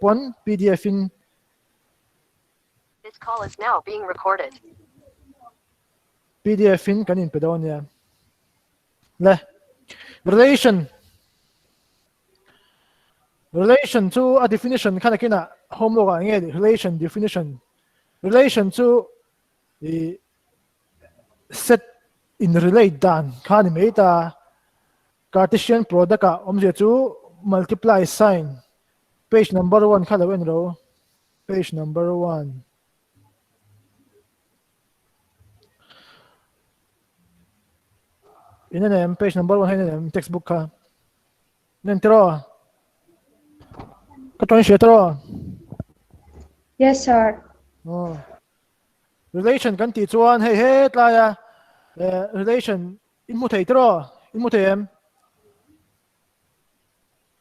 Pawn pdf in. This call is now being recorded. Pdf in kan inpe dawn nia. Le relation relation chu a definition kha nakinah homework ah nge relation definition relation chu i set in relate dan kha ni mai ta Cartesian product ah awmzia chu multiply sign page number 1 kha lo en ro page number 1 in en em page number 1 hi en em textbook kha nen tiro ka tawng hria tiro Yes sir. Oh. Relation kan tih chuan hei he tlaia relation In hmu thei tiraw? In hmu thei em?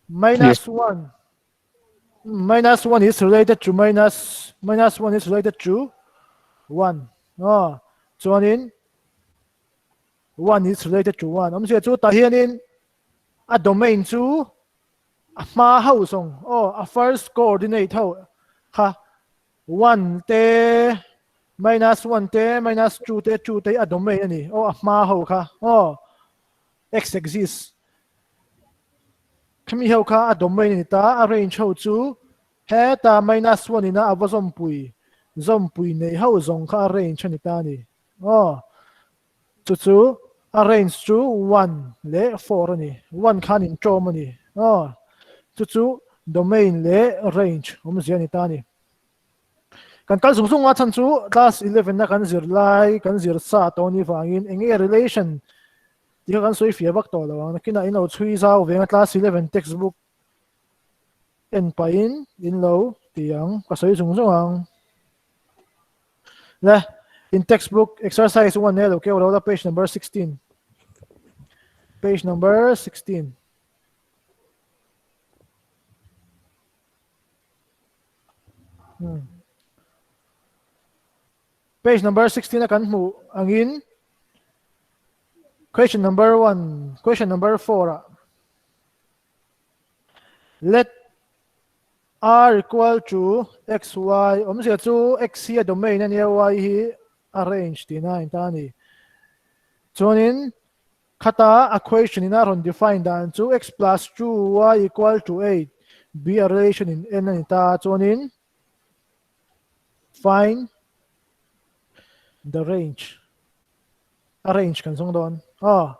Minus 1. Minus 1 is related to minus minus 1 is related to 1. No. Chuanin 1 is related to 1. Awmzia chu tah hianin a domain chu a hma ho zawng aw a first coordinate ho kha 1 te minus 1 te minus 2 te 2 te a domain a ni aw a hma ho kha aw x axis khami ho kha a domain a ni ta a range ho chu heta minus 1 ina a va zawmpui zawmpui nei ho zawng kha a range a ni ta a ni aw chu chu a range chu 1 leh 4 a ni 1 khan in ṭawm a ni aw chu chu domain leh range awmzia a ni ta a ni. Kan kal zung zung a chhan chu class 11 na kan zir lai kan zir sa tawh ni vangin enge relation ti kha kan sawi fia vak tawh lo ang nakinah in lo chhui zau veng a class 11 textbook en pahin in lo ti ang ka sawi zung zung ang le in textbook exercise 1 ne lo keu lo la page number 16 page number 16 Page number 16 a kan hmuh angin question number 1, question number 4 ah let r equal to x y awmzia chu x hi a domain ania y hi a range tihna a inta a ni. Chuanin Khata a question in a rawn define dan chu x plus 2y equal to 8 be a relation in n a ni ta chuanin find the range a range kan zawng dawn a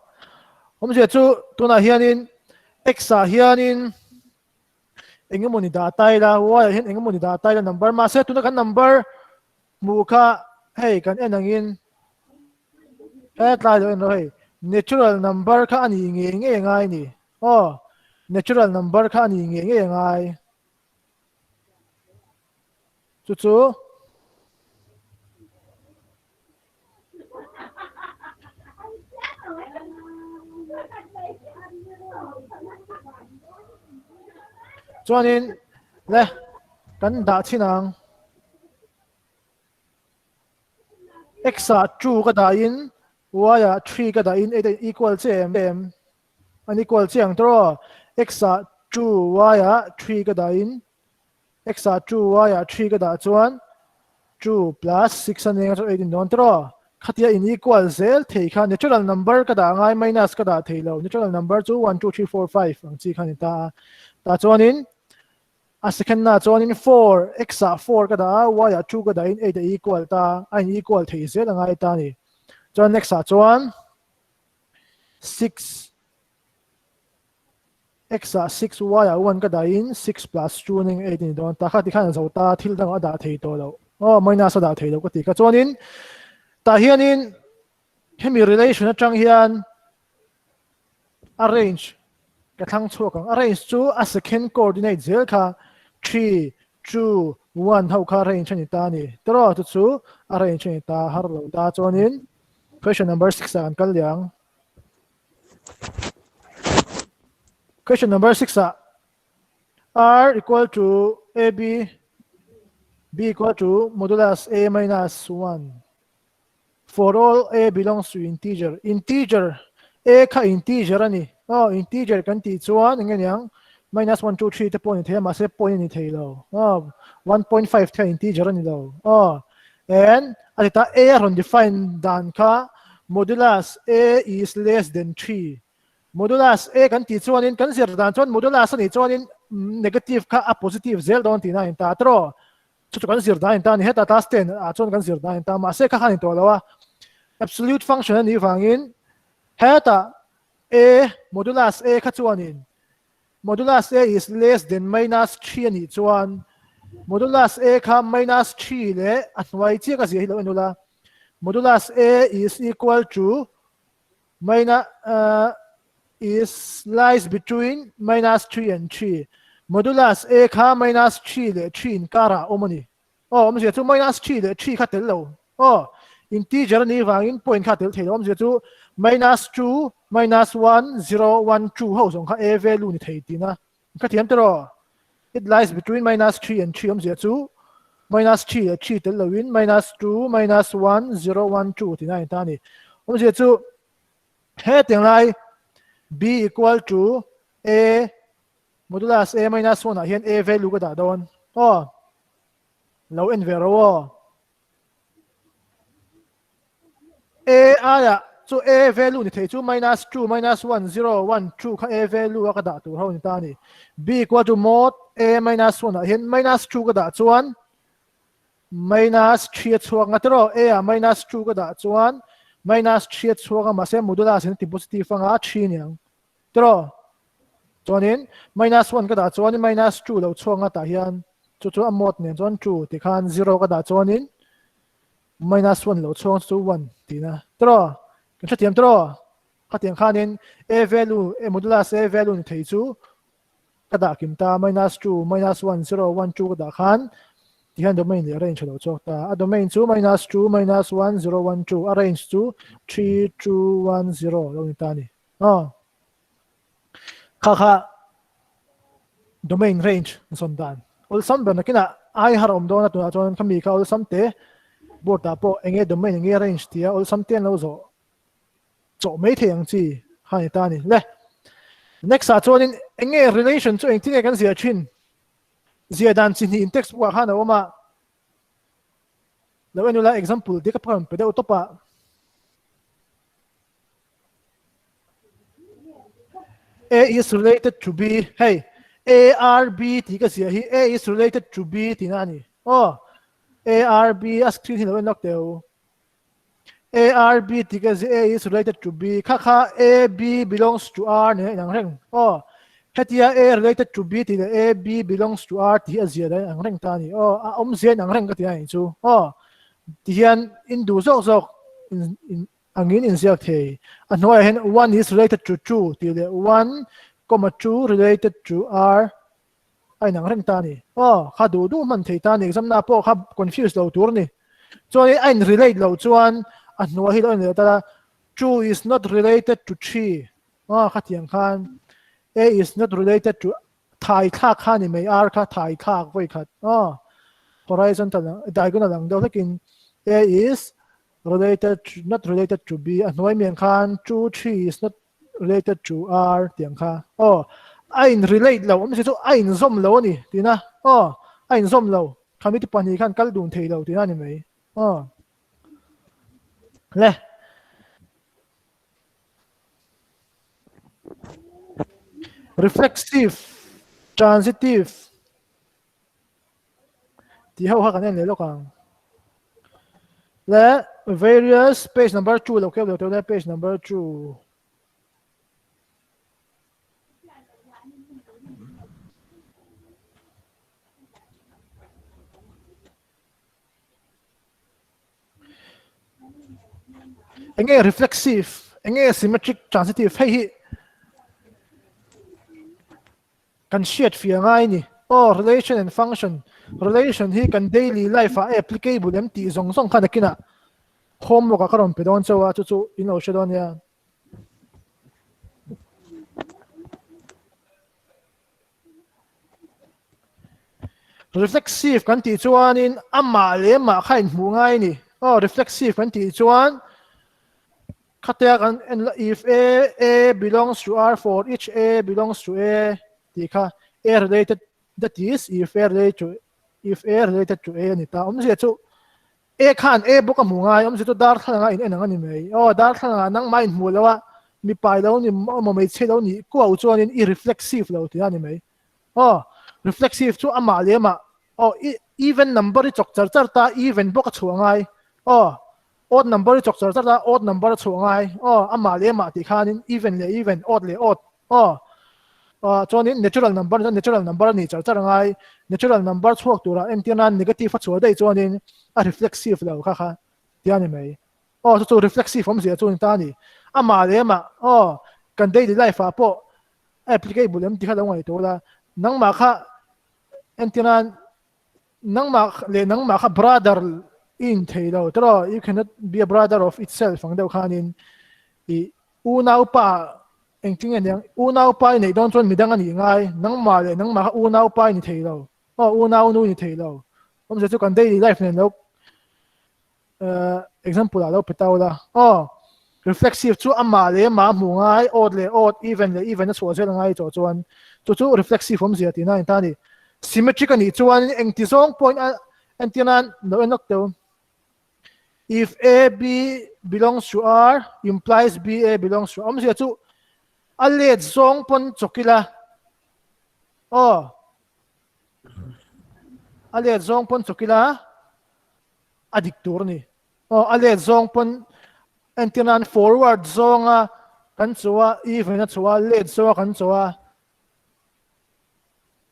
awmzia chu tunah hianin x ah hianin engemawni dah ta ila y ah hian engemawni dah ta ila number mahse tuna kan number hmuh kha hei kan en angin hetlai lo en rawh hei natural number kha a ni ngei ngei ngai ni aw natural number kha a ni ngei ngei ngai chu chu Chuanin le kan dah chhin ang x ah 2 ka dah in y ah 3 ka dah in 8 a equal che em em an equal che ang tawh x ah 2 y ah 3 ka dah in X ah 2, Y ah 3 ka dah chuan 2 plus 6 a neng a chu 8 in dawn tawh. Khatia in equal zel thei kha natural number ka dah ngai minus ka dah thei lo. Natural number chu 1, 2, 3, 4, 5 ang chi kha ni ta a. Tah chuanin a second na chuanin 4, X ah 4 ka dah a, Y ah 2 ka dah in 8 a equal ta a in equal thei zel a ngai ta a ni. Chuan next ah chuan 6 X ah 6 Y ah 1 ka dah in 6 plus 2 ning 8 ni dawn ta kha ti khan a zo ta thil dang a dah thei tawh lo aw minus a dah thei lo ka ti kha chuanin tah hianin hemi relation atang hian a range ka thlang chhuak ang a range chu a second coordinate zel kha 3 2 1 ho kha range ani ta ni tero chu chu a range ani ta har lo ta chuanin question number 6 ah kan kal liang Question number 6 ah R equal to AB B equal to modulus A minus 1 for all A belongs to integer. Integer A kha integer ani. Oh, integer kan tih chuan enge niang Minus 1, 2, 3 te pawh a ni thei a, mahse point a ni thei lo. Aw, 1.5 te integer a ni lo. Aw, and a ti ta A a rawn define dan kha modulus A is less than 3. Modulus A kan tih chuanin kan zir dan chuan modulus a nih chuanin negative kha a positive zel dawn tihna a inta tawh. Chu chu kan zir dan a inta a ni. Heta class 10 ah chuan kan zir dan a inta mahse kha khan in tawh lo a. Absolute function a nih vangin heta A modulus A kha chuanin modulus A is less than minus 3 a nih chuan modulus A kha minus 3 leh a hnuai chiah ka zia hi lo en ula modulus A is equal to minus uh, is lies between minus 3 and 3 modulus A kha minus 3 leh 3 inkara awm a ni Aw awmzia chu minus 3 leh 3 kha tel lo. Aw integer a nih vangin point kha tel thei lo. Awmzia chu minus 2, minus 1, 0, 1, 2 ho zawng kha a value ni thei tihna. Ka thiam tiraw? It lies between minus 3 and 3 awmzia chu minus 3 leh 3 tel loin minus 2, minus 1, 0, 1, 2 tihna a inta a ni. Awmzia chu hetiang lai b equal to a Modulus a minus 1 ah hian a value ka dah dawn. Aw. Lo en ve ro aw. A aia chu a value ni thei chu minus 2 minus 1 0 1 2 kha a value a ka dah tur ho ni ta ni. B equal to mod a minus 1 ah hian minus 2 ka dah chuan minus 3 a chhuak nga tiraw a ah minus 2 ka dah chuan minus 3 a chhuak a mahse modulus in ti positive anga 3 niang. Tiraw? Chuanin minus 1 ka dah chuanin minus 2 lo chhuak nga tah hian chu chu a mod nen chuan 2 tikhan 0 ka dah chuanin minus 1 lo chhuak chu 1 tihna. Tiraw? Kan hrethiam tiraw? Khatiang khanin a value, a modulus a value ni thei chu ka dah kim ta minus 2, minus 1, 0, 1, 2 ka dah khan tihian domain leh range a lo chhuak ta. A domain chu minus 2, minus 1, 0, 1, 2, a range chu 3, 2, 1, 0 lo ni ta a ni. Aw. Kha kha domain range zawn dan. Awlsam ber nakinah ai har awm dawn a tunah chuan khami kha awlsam te board ah pawh enge domain enge range tia awlsam te an lo zawh chawh mai thei ang chi kha ni ta a ni. Le next ah chuanin enge relation chu engtin nge kan ziah thin ziah dan chi hnih in textbook ah khan a awm a lo en ula example te ka rawn pe deuh tawp a. A is related to B. Hei, A R B tih ka ziah hi A is related to B tihna a ni. Aw, A R B a screen hi lo en lawk teh u. A R B tih ka ziah A is related to B. Kha kha A B belongs to R nen a inang reng. Aw, hetia A related to B tih leh A B belongs to R tih hi a ziah dan a inang reng ta a ni. Aw, a awmzia a inang reng ka ti a nih chu. Aw, tihian in duh zawk zawk in in angin inziak thei. A hnuaiah hian one is related to two tih leh one comma two related to r a inang reng ta a ni. Aw, kha duh duh hman thei ta a ni. Exam na pawh kha confuse lo tur a ni. Chuan a in relate loh chuan a hnuai hi lo en leh ta la, two is not related to three. Aw, khatiang khan a is not related to thai thlak kha ni mai r kha thai thlak vawi khat. Aw, horizontal diagonal ang deuh hlekin a is related not related to B a hnuai miang khan 2 3 is not related to R tiang kha aw a in relate lo awm si chu a in zawm lo ani tina aw a in zawm lo khami ti pahnih khan kal dun thei lo tina ni mai aw le reflexive transitive Tih ho kha kan en leh lawk ang. Le various page number 2 lo keu lo teu le page number 2. Enge reflexive, enge symmetric transitive hei hi Kan hriat fiah ngai ni. Aw, relation and function, relation hi kan daily life ah a applicable em tih zawng zawng kha nakinah homework ah ka rawn pe dawn chauh a, chu chu in lo hre dawn nia. Reflexive kan tih chuanin amah leh amah kha inhmuh ngai ni. Aw, reflexive kan tih chuan Khatia kan en la if A, A belongs to R for each A belongs to A tih kha. A related that is if A related to if A related to A ani ta awmzia chu A khan A bawk a hmu ngai awmzia chu darthlalang ah in en ang ani mai aw darthlalang ah nangmah in hmu lo a mipa lo ni emaw hmeichhia lo nih kuau chuanin i reflexive lo tih a ni mai aw reflexive chu amah leh amah aw even number i chawk char char ta even bawk a chhuah ngai aw odd number i chawk char char ta odd number a chhuah ngai aw amah leh amah tih khanin even leh even odd leh odd aw ah chuanin natural number chuan natural number a nih char char ngai natural number chhuak turah entir nan negative a chhuah daih chuanin a reflexive lo kha kha tia ni mai aw chu chu reflexive awmzia chu ni ta a ni amah leh amah aw kan daily life ah pawh a applicable em tih kha lo ngaihtuah ula nangmah kha entir nan nangmah leh nangmah kha brother i in thei lo tiraw you cannot be a brother of itself ang deuh khanin i unaupa engtin nge niang unaupa i neih dawn chuan midang a nih ngai nangmah leh nangmah kha unaupa i ni thei lo aw unaunu i ni thei lo awmzia chu kan daily life nen lo example ah lo pe tau la aw reflexive chu amah leh amah hmu ngai odd leh odd even leh even a chhuah zel ngai chawh chuan chu chu reflexive awmzia tihna a ni ta a ni symmetric a nih chuan engti zawng pawhin a entir nan lo en lawk teu if a b belongs to r implies b a belongs to awmzia chu a let zawng pawn chawk ila aw a let zawng pawn chawk ila a dik tur a ni. Aw, a let zawng pawn entir nan forward zawnga kan cho a, even a cho a, let zawnga kan cho a,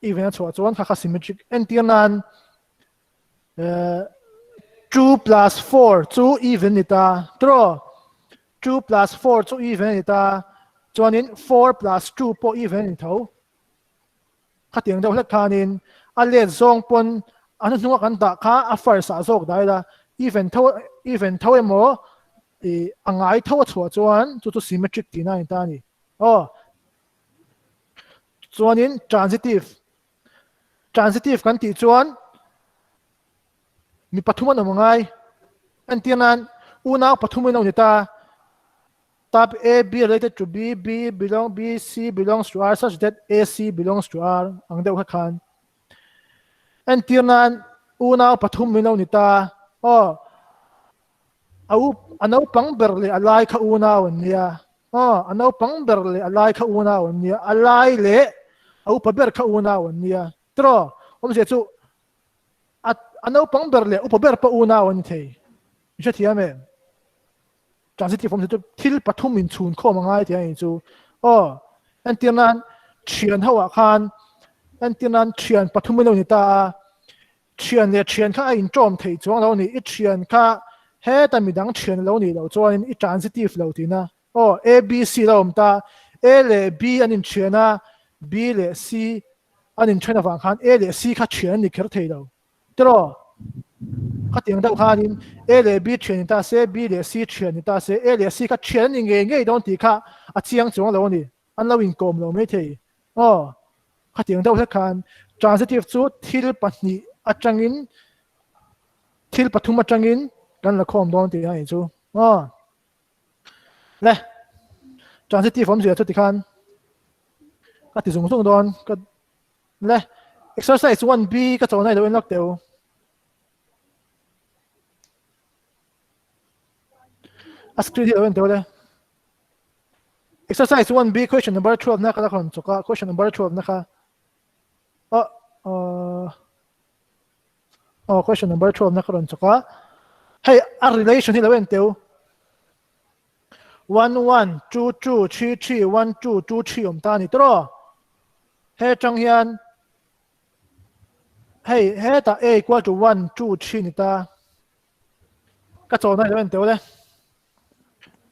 even a chhuah chuan kha kha symmetric entir nan 2 plus 4 chu even ni ta tro 2 plus 4 chu even ni ta chuanin 4 plus 2 pawh even ni tho Khatiang deuh hlek khanin a let zawng pawn a hnuhnunga kan dah kha a first ah zawk dah ila even tho even tho emaw ih a ngai tho a chhuah chuan chu chu symmetric tihna a ni ta a ni. Aw chuanin transitive transitive kan tih chuan mi pathum an awm a ngai entir nan unau pathum in a ni ta. Tab A B related to B, B belong B C belongs to R such that A C belongs to R ang deuh kha khan. Entir nan unau pathum min lo ni ta. Aw a u a naupang ber leh a lai kha unau an nia. Aw a naupang ber leh a lai kha unau an nia. A lai leh a upa ber kha unau an nia. Tiraw awmzia chu a a naupang ber leh upa ber pawh unau an ni thei. I hrethiam em? Transitive awm chu thil pathum in chhun khawm a ngai tih a ni chu. Aw, entir nan thian ho ah khan entir nan thian pathum in lo ni ta a, thian leh thian kha a in tawm thei chuang lo a ni, i thian kha heta midang thian lo nih loh chuanin i transitive lo tihna. Aw, A, B, C lo awm ta, A leh B an in thian a, B leh C an in then avang khan A leh C kha thian an ni kher thei lo. Tiraw? Khatiang deuh khanin A leh B thian ni ta se, B leh C thian ni ta se, A leh C kha thian a ni ngei ngei dawn tih kha a chiang chuang lo a ni. An lo inkawm lo maithei. Aw, khatiang deuh hlek khan transitive chu thil pahnih atangin thil pathum atangin kan la khawm dawn tih a ni chu. Aw, le transitive awmzia chu tikhan ka ti zung zung dawn. Ka Le, exercise 1B ka chona i lo enlak teu. A screen hi lo en teu le. Exercise 1B question number 12 na ka la choka question number 12 na kha. Oh, uh, oh question number 12 na ka ron choka. Hey, a relation hi lo en teu. 1 1 2 2 3 3 1 2 2 3 om ta ni tro. He tang hian hei hetah a equal to 1 2 3 ni ta ka chawhna lo en teuh le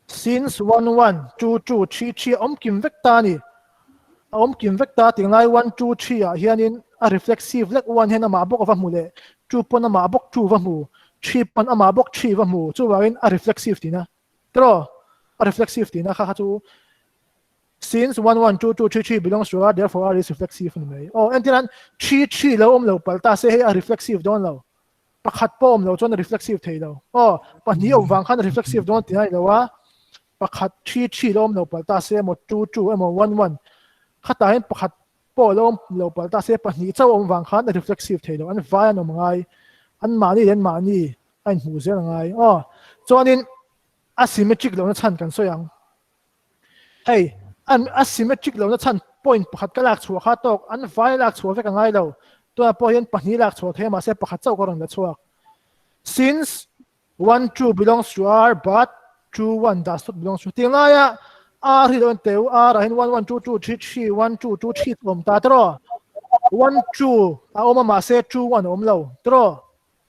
since 1 1 2 2 3 3 a awm kim vek ta ni a awm kim vek ta ting lai 1 2 3 ah hianin a reflexive lek 1 hian amah bawk a va hmu leh 2 pawn amah bawk 2 va hmu 3 pawn amah bawk 3 va hmu chuvangin a reflexive tina tiraw a reflexive tina kha kha chu Since 1 1 2 2 3 3 belongs to R, therefore R is reflexive ni mai. Oh, entir an 3 3 lo awm lo pal ta se hei a reflexive dawn lo. Pakhat pawh awm lo chuan a reflexive thei lo. Oh, pahnih awm vang khan a reflexive dawn tih a ni lo a. Pakhat 3 3 lo awm lo pal ta se emaw 2 2 emaw 1 1. Khatah hian pakhat pawh lo awm lo palh ta se pahnih chauh a awm vang khan a reflexive thei lo an vai an awm ngai an mahni leh an mahni a inhmuh zel a ngai aw chuanin a symmetric lohna chhan kan sawi ang hei an a symmetric lohna chhan point pakhat ka lak chhuah kha tawk an vai a lak chhuah vek a ngai lo tunah pawh hian pahnih lak chhuah thei a mahse pakhat chauh ka rawn la chhuak since 1 2 belongs to R but 2 1 does not belongs to tiang laia R hi lo en teu R ah hian 1 1 2 2 3 3 1 2 2 3 awm ta tiraw 1 2 a awm a mahse 2 1 a awm lo tiraw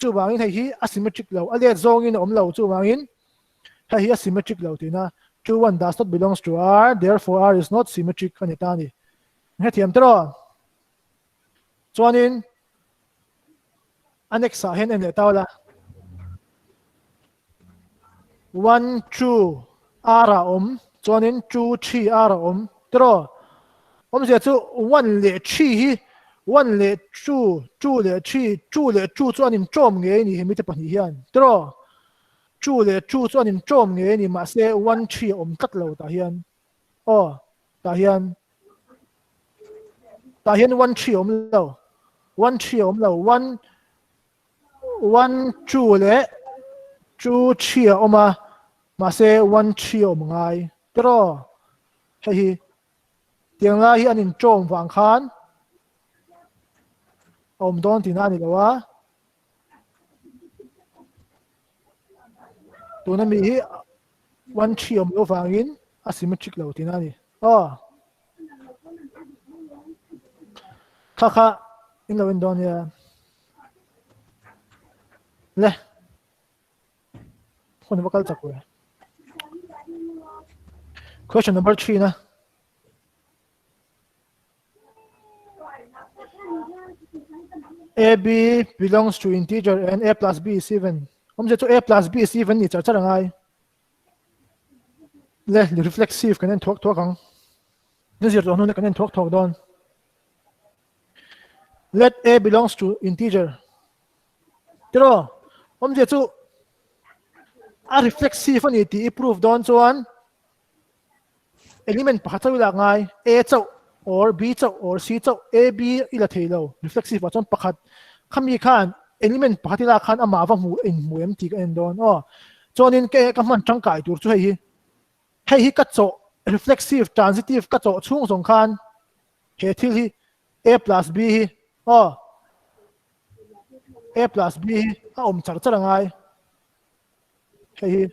chuvangin hei hi a symmetric lo a let zawngin a awm lo chuvangin hei hi a symmetric lo tihna 2 1 does not belongs to R therefore R is not symmetric a ni ta a ni hrethiam tiraw chuanin A next ah hian en leh tau la. 1 2 R a awm chuanin 2 3 R a awm tiraw awmzia chu 1 leh 3 hi 1 leh 2 2 leh 3 2 leh 2 chu an inṭawm ngei a ni hemi te pahnih hian tiraw 2 leh 2 chu an inṭawm ngei a ni mahse 1 3 a awm tlat lo tah hian aw tah hian tah hian 1 3 awm lo 1 3 awm lo 1 1 2 leh 2 3 a awm a mahse 1 3 awm ngai tiraw hei hi tiang lai hi an inṭawm vang khan a awm dawn tihna a ni lo a tuna mi hi 1 3 awm lo vangin a symmetric lo tihna a ni aw kha kha in lo en dawn nia le hun va kal chak ve question number 3 na A B belongs to integer and A plus B is even. Awmzia chu A plus B is even ni char char angai. Le reflexive kan en thuak thuak ang. Ni zir tawh hnu kan en thuak thuak dawn. Let A belongs to integer. Tiro, awmzia chu a reflexive ani tih i proof dawn chuan Element pakhat chauh i lak ngai, A chauh or B chauh or C chauh, A, B i la thei lo. Reflexive ah chuan pakhat khami khan element pakhat i lak khan amah va hmu in hmu em tih ka en dawn aw. Chuanin ka ka hman tangkai tur chu hei hi hei hi ka chawh reflexive transitive ka chawh chhung zawng khan he thil hi A plus B hi aw A plus B hi a awm char char angai hei hi.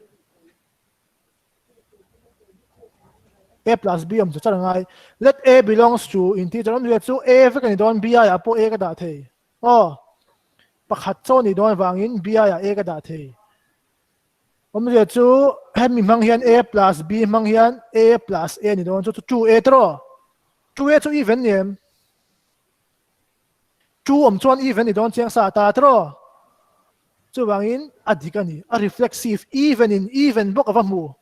A plus B awm chu char ngai. Let A belongs to integer awm chu A vek ani dawn B ai ah pawh A ka dah thei. Aw. Pakhat chaw ni dawn vangin B ai ah A ka dah thei. Awmzia chu hemi hmang hian A plus B hmang hian A plus A ni dawn chu chu 2A tiraw. 2A chu even ni em? 2 awm chuan even ni dawn chiang sa ta tiraw. Chuvangin a dik a ni. A reflexive even in even bawk a va hmu.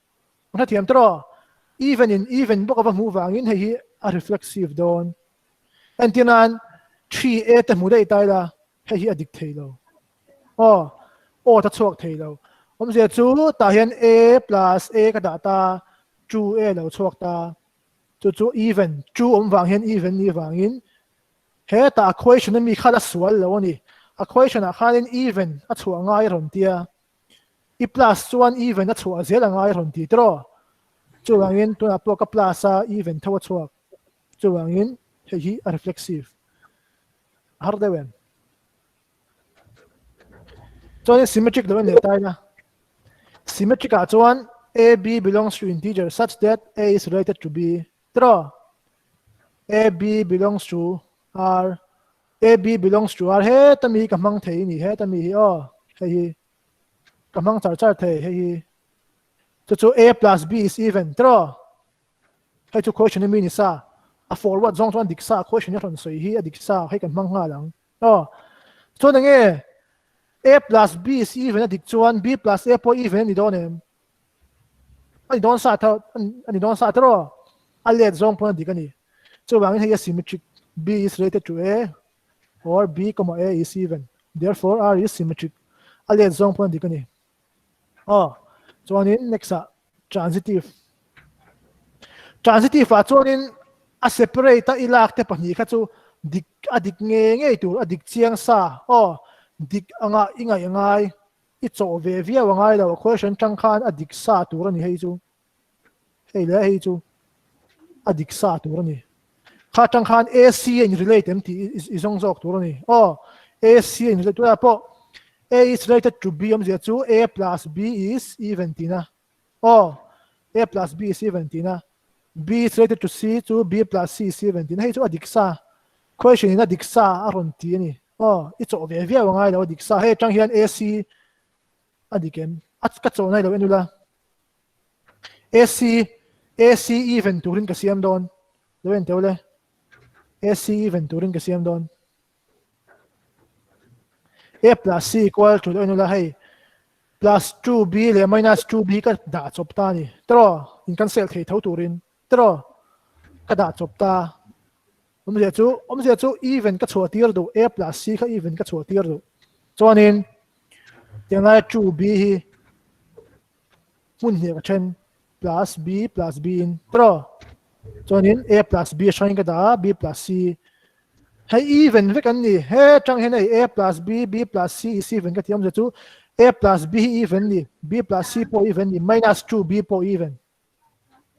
Ka hrethiam tiraw? Even in even bawk a va hmuh vangin hei hi a reflexive dawn. Entir nan 3A te hmu daih ta ila hei hi a dik thei lo. Aw, aw ta chhuak thei lo. Awmzia chu tah hian A plus A ka dah ta, 2A lo chhuak ta. Chu chu even, 2 awm vang hian even ni vangin Hetah a question a mi kha la sual lo a ni. A question ah khanin even a chhuah ngai a rawn tia. I plus chuan even a chhuah zel a ngai a rawn ti tiraw. Chuvangin tunah pawh ka plus a even tho a chhuak. Chuvangin hei hi a reflexive. A har deuh em? Chuanin symmetric lo en leh ta ila. Symmetric ah chuan A, B belongs to integer such that A is related to B. Tiraw? A, B belongs to R. A, B belongs to R. Heta mi hi ka hmang thei ni. Heta mi hi aw. Hei hi. Ka hmang char char thei. Hei hi. Chu chu A plus B is even. Tiraw? Hei chu question mi ni sa. A forward zawng chuan dik sa. Question a rawn sawi hi a dik sa. Hei kan hmang nghal ang. Aw. Chuan enge A plus B is even a dik chuan B plus A pawh even a ni dawn em? Ani dawn sa tho ani dawn sa tro a let zawng pawn a dik ani chuvangin hei a symmetric B is related to A or B comma A is even therefore R is symmetric a let zawng pawn a dik ani aw chuanin next ah transitive transitive ah chuanin. A separate a i lak te pahnih kha chu dik a dik ngei ngei tur a dik chiang sa aw dik anga i ngaih a ngai i chawh ve viau a ngai lo a question tang khan a dik sa tur a ni hei chu hei leh hei chu a dik sa tur a ni kha tang khan AC a in relate em tih i zawng zawk tur a ni aw AC a in relate tunah pawh A is related to B awmzia chu A plus B is even tihna Aw, A plus B is even tihna, B is related to C chu B plus C is even tihna, hei chu a dik sa, question in a dik sa a rawn ti a ni. Aw, i chawh ve viau a ngai lo a dik sa, hei atang hian AC a dik em? A ka chawh nai lo en ula. AC, AC even turin ka siam dawn, lo en teuh le. AC even turin ka siam dawn. A plus C equal to lo en ula hei plus 2b leh minus 2b ka dah chawp ta ni tiraw in cancel thei tho turin tiraw ka dah chawp ta awmzia chu awmzia chu even ka chhuah tir duh a plus c kha even ka chhuah tir duh chuanin tiang lai 2b hi hmun hnih ka then plus b plus b in tiraw chuanin a plus b hrangin ka dah a b plus c hei even vek an ni he tang hian hei a plus b b plus c is even ka ti awmzia chu a plus b hi even ni b plus c pawh even ni minus 2 b pawh even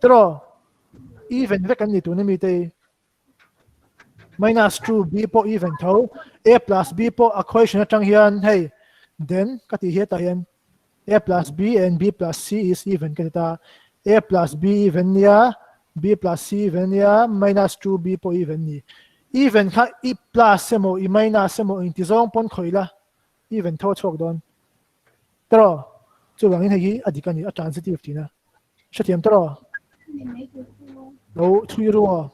tiraw even vek an ni tuna mi te hi minus 2 b pawh even tho a plus b pawh a question atang hian hei then ka tih hi hetah hian a plus b and b plus c is even ka ti ta a plus b even nia b plus c even nia minus 2 b pawh even ni even kha i plus emaw i minus emaw inti zawng pawn khawih la even tho a chhuak dawn tiraw chuvangin hei hi a dik a ni a transitive tihna hrethiam tiraw lo chhui ru aw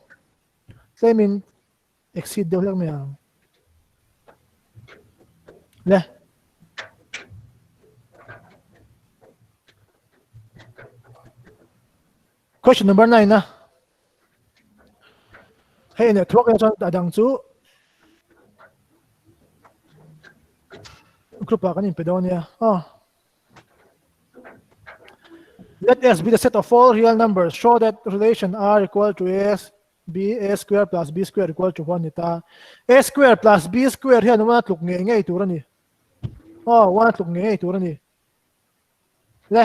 tlemin exceed deuh hlek mai ang le Question number 9 na. Hei ne thuak ya chuan a dang chu group ah kan in pe dawn nia. Oh. Let S be the set of all real numbers. Show that relation R equal to S B A square plus B square equal to 1 ni ta. A square plus B square hian 1 tluk ngei ngei tur a ni. Oh, 1 tluk ngei ngei tur a ni. Le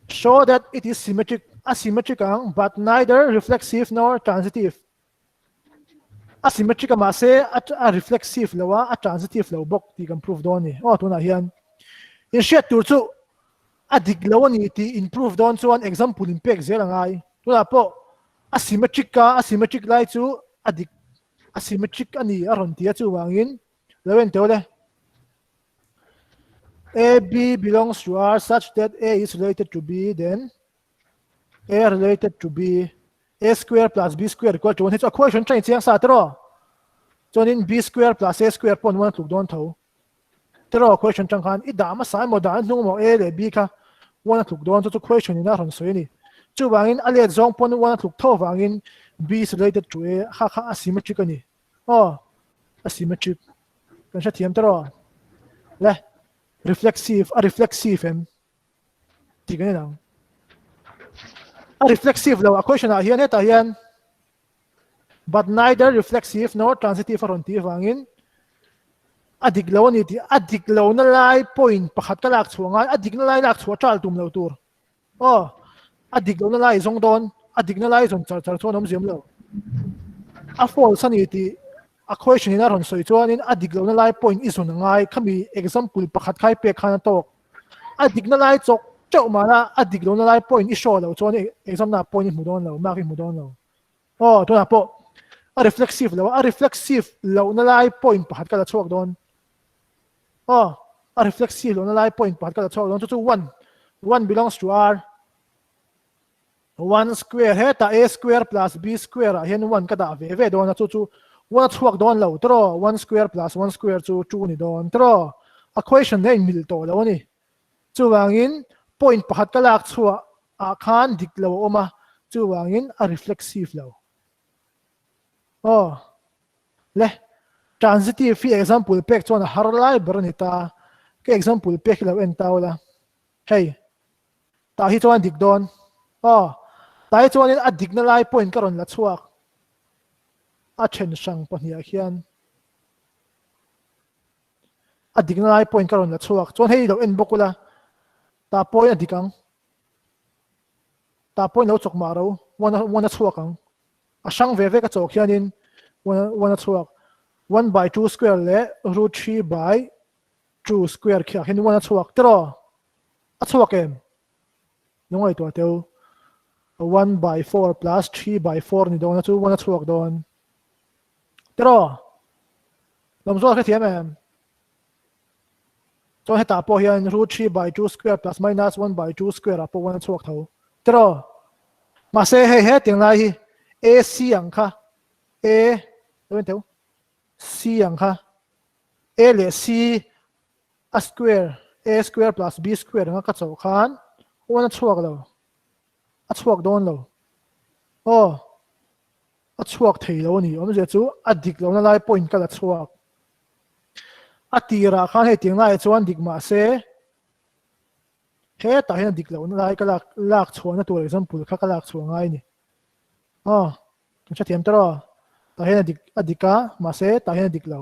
show that it is symmetric asymmetric ang but neither reflexive nor transitive asymmetric a mahse a reflexive lo a a transitive lo bawk tih kan prove dawn ni aw tunah hian in hriat tur chu a dik lo a ni tih in prove dawn chuan example in pek zel a ngai tunah pawh asymmetric a asymmetric lai chu a dik asymmetric a ni a rawn ti a chuvangin lo en teuh le A B belongs to R such that A is related to B then A related to B A square plus B square equal to 1 hei chu a question train chiang sa tiraw chuanin B square plus A square pawn 1 tluk dawn tho tiraw question tang khan i dah hmasa emaw dah hnung emaw A leh B kha 1 a tluk dawn chu chu question in a rawn sawi a ni chuvangin a let zawng pawn 1 a tluk tho vangin B is related to A kha kha asymmetric a ni Aw, asymmetric. Kan hrethiam ta rawh. Le, reflexive, a reflexive em? Tih kan en ang. A reflexive lo, a question ah hian hetah hian but neither reflexive nor transitive a rawn tih avangin a dik lo a ni tih a dik lo na lai point pakhat ka lak chhuah ngai a dik na lai lak chhuah ṭal tum lo tur. Aw, a dik lohna lai zawng dawn, a dikna lai zawn char char chuan awmziam lo. A false a ni tih a question in a rawn sawi chuanin a dik lohna lai point i zawn a ngai, khami example pakhat kha i pek khan a tawk. A dikna lai chawk teuh mahla a dik lohna lai point i show loh chuan exam na point i hmu dawn lo, mark i hmu dawn lo. Aw, tunah pawh a reflexive lo a, a reflexive lohna lai point pakhat ka la chhuak dawn. Aw, a reflexive lohna lai point pakhat ka la chhuak dawn chu chu one, one belongs to R. One square hetah A square plus B square ah hian one ka dah ve ve dawn a chu chu one a chhuak dawn lo tiraw one square plus one square chu two ni dawn tiraw a question hi a inmil tawh lo a ni. Chuvangin point pakhat ka lak chhuah ah khan dik lo a awm a chuvangin a reflexive lo. Aw. Le, transitive hi example pek chuan a har lai ber a ni ta. Ka example pek hi lo en ta ula. Hei, tah hi chuan a dik dawn. Aw, tah hi chuanin a dikna lai point ka rawn la chhuak. A then hrang pahnihah khian a dikna lai point ka rawn la chhuak. Chuan hei lo en bawk ula, tah pawhin a dik ang. Tah pawhin lo chawk mah ro, one a chhuak ang. A hrang ve ve ka chawk hianin one a chhuak. 1 by 2 square leh root 3 by 2 square khiah hian one a chhuak tiraw? A chhuak em? Lo ngaihtuah teu. 1 by 4 plus 3 by 4 ni dawn a chu one a chhuak dawn. Tiraw? Lawmzuala hrethiam em? Chuan hetah pawh hian root 3 by 2 square plus minus 1 by 2 square ah pawh one a chhuak tho. Tiraw? Mahse hei hetiang lai hi A C ang kha A lo en teu C ang kha A leh C a square A square plus B square anga ka chauh khan one a chhuak lo. A chhuak dawn lo. Aw a chhuak thei lo a ni. Awmzia chu a dik lohna lai point ka la chhuak. A tirah khan hei tiang laiah chuan dik mah se hetah hian a dik lohna lai ka lak lak chhuahna tur example kha ka lak chhuah ngai a ni. Aw kan hrethiam ta rawh. Tah hian a dik a dik a mahse tah hian a dik lo.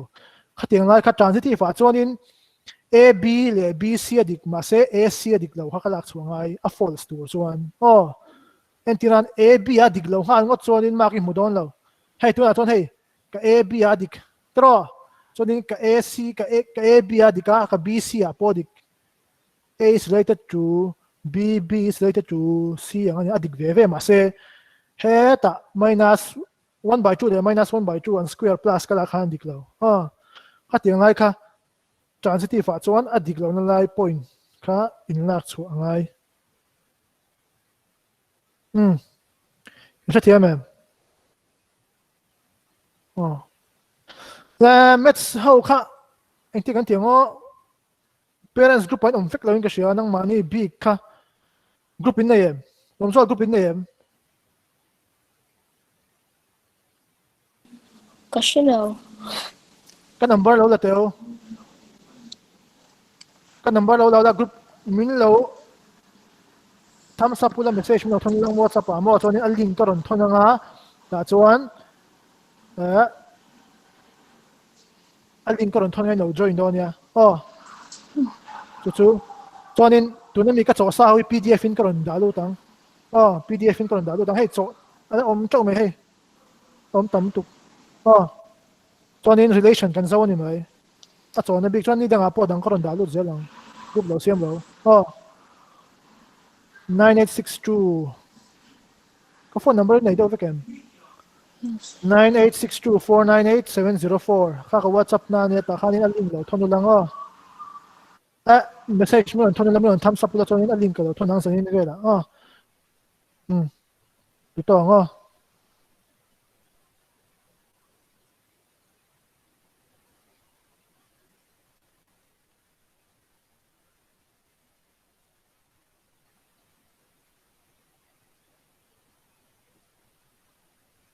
Khatiang lai kha transitive ah chuanin A B leh B C a dik mahse A C a dik lo kha ka lak chhuah ngai a false tur chuan. Aw Entirnan A B a dik lo nghal ngawt chuanin mark i hmu dawn lo. Hei tunah chuan hei ka A B a dik tawh chuanin ka A C ka A ka A B a dik a ka B C ah pawh a dik. A is related to B, B is related to C ang a ni a dik ve ve mahse hetah minus 1 by 2 leh minus 1 by 2 an square plus ka lak khan a dik lo. Aw khatiang lai kha transitive ah chuan a dik lohna lai point kha inlak chhuah a ngai. Umm. I hrethiam em? Aw. Le maths ho kha engtik an ti ang aw? Parents group ah in awm vek lo in ka hria nangmahni bik kha group in nei em? Lawmzual group in nei em? Ka hre lo. Ka number lo la teu. Ka number lo la la group min lo thumbs up ula message min lo thon lang WhatsApp ah maw chuanin a link ka rawn thawn anga tah chuan eh a link ka rawn thawn anga in lo join dawn nia aw chu chu chuanin tuna mi ka chawh sa ho hi pdf in ka rawn dah lut ang aw pdf in ka rawn dah lut ang hei chawh a awm teuh mai hei awm tam tuk aw chuanin relation kan zo a ni mai a chawhna bik chuan ni dangah pawh dang ka rawn dah lut zel ang group lo siam lo aw 9862 ka phone number nei deuh vek em 9862498704 kha ka whatsapp na ania tah khanin a link lo thawn ulang aw eh message min rawn thawn ula min rawn thumbs up ula chuanin a link ka lo thawn ang zanin velah aw um ti tawh ang aw.